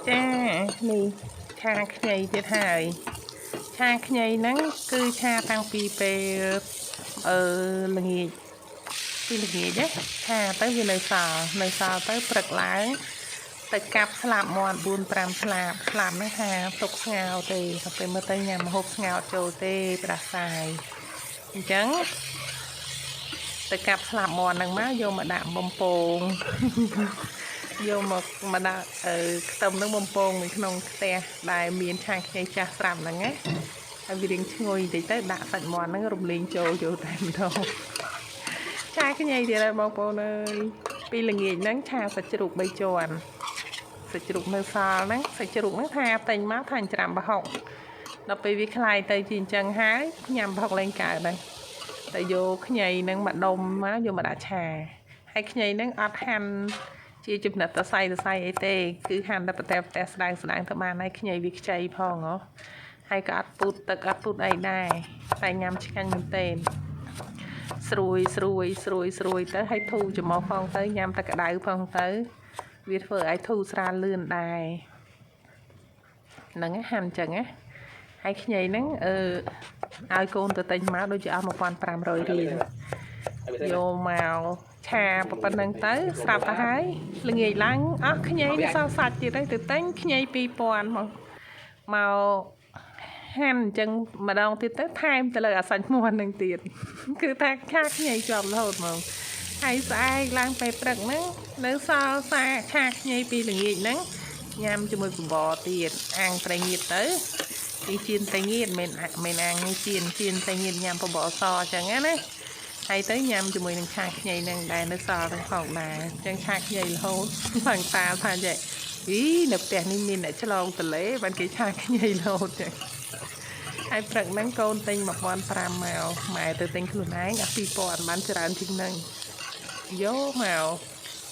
ចានេះឆាខ្ញីទៀតហើយឆាខ្ញីហ្នឹងគឺឆាតាំងពីពេលអឺល្ងាចពីល្ងាចណាឆាទៅវានៅសល់នៅសល់ទៅព្រឹកឡើងទៅកាប់ស្លាបមាន់4 5ស្លាបស្លាបហ្នឹងថាទុកស្ងោរទេដល់ពេលមើលទៅញ៉ាំម្ហូបស្ងោរចូលទេផ្ដាសាយអញ្ចឹងទៅកាប់ស្លាបមាន់ហ្នឹងមកយកមកដាក់បំពង យកមកមកដាក់អឺខ្ទឹមនឹងបំពងនៅក្នុងខ្ទះដែលមានឆាខ្ញីចាស់ស្រាប់ហ្នឹងណាហើយវារៀងឈ្ងុយបន្តិចទៅដាក់សាច់មាន់ហ្នឹងរំលីងចូលចូលតែម្ដងឆាខ្ញីទៀតហើយបងប្អូនអើយពីល្ងាចហ្នឹងឆាសាច់ជ្រូក3ជាន់សាច់ជ្រូកនៅសល់ហ្នឹងសាច់ជ្រូកហ្នឹងថាទិញមកថាច្រាំប្រហុកដល់ពេលវាក្លាយទៅជាអញ្ចឹងហើយញ៉ាំប្រហុកលែងកើតហើយតែយកខ្ញីហ្នឹងមកដុំមកយកមកដាក់ឆាហើយខ្ញីហ្នឹងអត់ហាន់ ជាចំណិតតសៃតសៃអីទេគឺហាន់តែប្រទេសប្រទេសស្ដើងស្ដើងទៅបានហើយខ្ញីវាខ្ចីផងហ៎ហើយក៏អត់ពូតទឹកអត់ពូតអីដែរតែញ៉ាំឆ្ងាញ់មែនទែនស្រួយស្រួយស្រួយស្រួយទៅហើយធូរច្រមុះផងទៅញ៉ាំតែក្តៅផងទៅវាធ្វើឲ្យធូរស្រាលលឿនដែរហ្នឹងហាន់អញ្ចឹងណាហើយខ្ញីហ្នឹងអឺឲ្យកូនទៅទិញមកដូចជាអស់1500រៀល យកមកឆាប៉ុណ្្នឹងទៅស្រាប់ទៅហើយល្ងាចឡើងអស់ខ្ញីនេះសល់សាច់ទៀតហើយទៅទិញខ្ញី2000មកមកហាន់អញ្ចឹងម្ដងទៀតទៅថែមទៅលើអាសាច់មាន់នឹងទៀត គឺថាឆាខ្ញីជាប់រហូតហ្មងហើយស្អែកឡើងពេលព្រឹកហ្នឹងនៅសល់សាឆាខ្ញីពីល្ងាចហ្នឹងញ៉ាំជាមួយបបរទៀតអាំងត្រីងៀតទៅនេះចៀនត្រីងៀតមិនមិនអាំងនេះចៀនចៀនត្រីងៀតញ៉ាំបបរសអញ្ចឹងណា ហើយទៅញ៉ាំជាមួយនឹងឆាខ្ញីនឹងដែរនៅសល់ទាំងផងដែរអញ្ចឹងឆាខ្ញីរហូត ឡើងតាថាចេះអីនៅផ្ទះនេះមានអ្នកឆ្លងទលេបានគេឆាខ្ញីរហូតចឹងហើយព្រឹកហ្នឹងកូនទិញ1500មកម៉ែទៅទិញខ្លួនឯងអស់2000បានច្រើនជាងហ្នឹងយកមក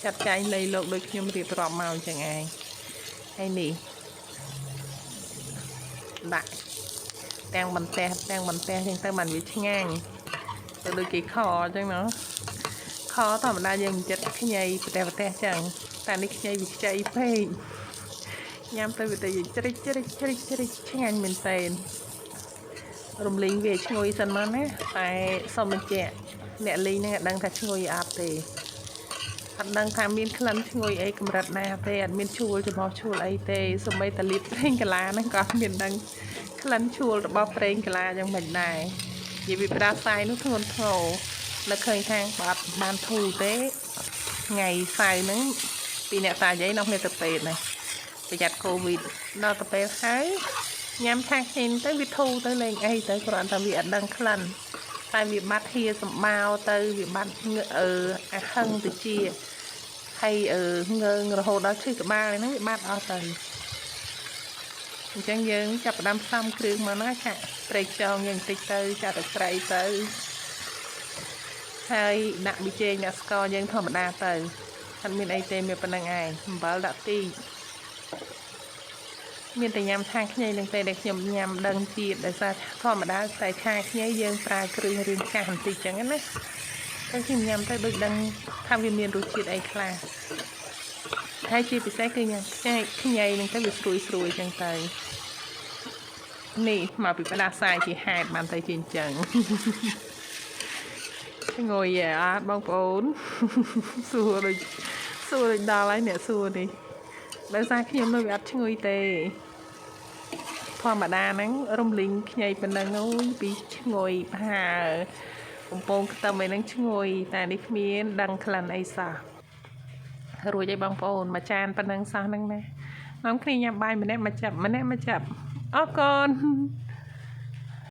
ចាត់ចែងលៃលោកដូចខ្ញុំរៀបរាប់មកអញ្ចឹងឯងហើយនេះដាក់ទាំងបន្ទះទាំងបន្ទះអញ្ចឹងទៅបានវាឆ្ងាញ់ ទៅដូចគេខអញ្ចឹងណោះខធម្មតាយើងមិនចិត្តខ្ញីប្រទេសប្រទេសអញ្ចឹងតែនេះខ្ញីវាខ្ចីពេកញ៉ាំទៅវាទៅជ្រិចជ្រិចជ្រិចជ្រិចឆ្ងាញ់មែនតើរំលីងវាឈ្ងុយសិនមកណាតែសូមបញ្ជាក់អ្នកលីងហ្នឹងអត់ដឹងថាឈ្ងុយអត់ទេអត់ដឹងថាមានក្លិនឈ្ងុយអីកម្រិតណាទេអត់មានឈួលច្រមុះឈួលអីទេសូម្បីតែលាបប្រេងកាឡាហ្នឹងក៏អត់មានដឹងក្លិនឈួលរបស់ប្រេងកាឡាយ៉ាងម៉េចដែរ និយាយពីផ្ដាសាយនោះធ្ងន់ធ្ងរនៅឃើញថាបើអត់បានធូរទេថ្ងៃសៅរ៍ហ្នឹងពីអ្នកតាយាយនោះគ្នាទៅពេទ្យណាប្រយ័ត្នកូវីដដល់ទៅពេលហើយញ៉ាំឆាខ្ញីទៅវាធូរទៅលេងអីទៅគ្រាន់តែវាអត់ដឹងក្លិនតែវាបាត់ហៀសម្បាវទៅវាបាត់ងើអឺអាហឹងតិចហើយអឺងើងរហូតដល់ឈឺក្បាលហ្នឹងវាបាត់អស់ទៅ អញ្ចឹងយើងចាប់ផ្ដើមផ្សំគ្រឿងមកណាចាក់ប្រេងខ្យងយើងបន្តិចទៅចាក់ទឹកត្រីទៅហើយដាក់ប៊ីចេងដាក់ស្ករយើងធម្មតាទៅអត់មានអីទេមានប៉ុណ្្នឹងឯងអំបិលដាក់ទីមានតែញ៉ាំឆាខ្ញីនឹងទេដែលខ្ញុំញ៉ាំដឹងជាតិដោយសារធម្មតាតែឆាខ្ញីយើងប្រើគ្រឿងរាងចាស់បន្តិចចឹងណាតែខ្ញុំញ៉ាំទៅដូចដឹងថាវាមានរសជាតិអីខ្លះហើយជាពិសេសគឺញ៉ាំខ្ញីខ្ញីនឹងទៅវាស្រួយស្រួយចឹងទៅ នេះមកពីផ្ដាសាយជាហេតុបានទៅជាអញ្ចឹង ឈ្ងុយហ៎អត់បងប្អូន សួរដូចសួរដូចដល់ហើយអ្នកសួរនេះដោយសារខ្ញុំនៅវាអត់ឈ្ងុយទេធម្មតាហ្នឹងរំលីងខ្ញីប៉ុណ្ណឹងអូយពីឈ្ងុយប្រហើបំពងខ្ទឹមអីហ្នឹងឈ្ងុយតែនេះគ្មានដឹងក្លិនអីសោះរួចហើយបងប្អូនមួយចានប៉ុណ្ណឹងសោះហ្នឹងណានាំគ្នាញ៉ាំបាយម្នាក់មកចាប់ម្នាក់មកចាប់អរគុណ។